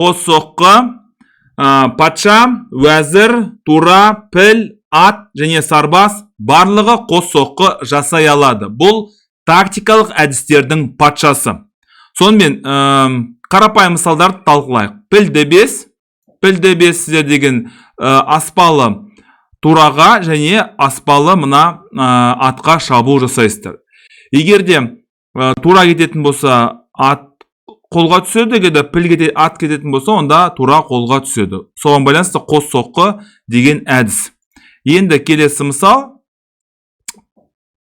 Қос соққы, патша, уәзір, тура, піл, ат және сарбаз барлығы қос соққы жасай алады. Бұл тактикалық әдістердің патшасы. Сонымен, қарапайым мысалдарды талқылайық. Піл d5, піл d5. Сіздер деген аспалы тураға және аспалы мына атқа шабуыл жасайсыздар. Егер де тура кететін болса, ат қолға түседі, егер де піл кете, ат кететін болса, онда тура қолға түседі. Соған байланысты қос соққы деген әдіс. Енді келесі мысал.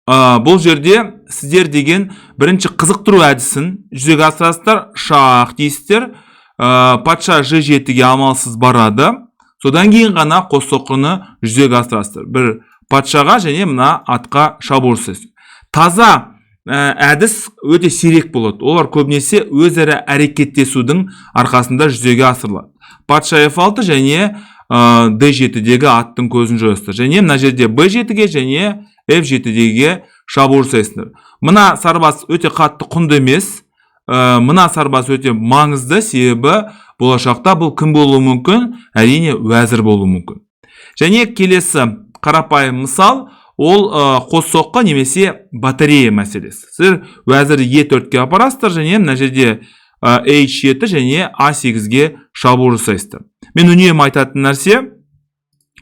Бұл жерде сіздер деген бірінші қызықтыру әдісін жүзеге асырасыздар. Шах дейсіздер, патша ж7-ге амалсыз барады. Содан кейін ғана қос соққыны жүзеге асырасыздар, бір патшаға және мына атқа шабуыл жасайсыз. Таза әдіс өте сирек болады, олар көбінесе өзара әрекеттесудің арқасында жүзеге асырылады. Патша f6 және d7-дегі аттың көзін жоясыздар және мына жерде b7-ге және f7-деге шабуыл жасайсыздар. Мына сарбаз өте қатты құнды емес, мына сарбаз өте маңызды, себебі болашақта бұл кім болуы мүмкін? Әрине, уәзір болуы мүмкін. Және келесі қарапайым мысал, ол қос соққы немесе батарея мәселесі. Сіздер уәзірді е4-ке апарасыздар және мына жерде h7 және a8-ге шабуыл жасайсыздар. Мен үнемі айтатын нәрсе: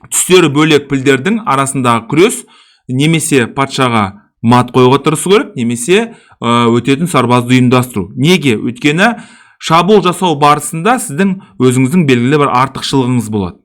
түстері бөлек пілдердің арасындағы күрес немесе патшаға мат қоюға тырысу керек, немесе өтетін сарбазды ұйымдастыру. Неге? Өйткені шабуыл жасау барысында сіздің өзіңіздің белгілі бір артықшылығыңыз болады.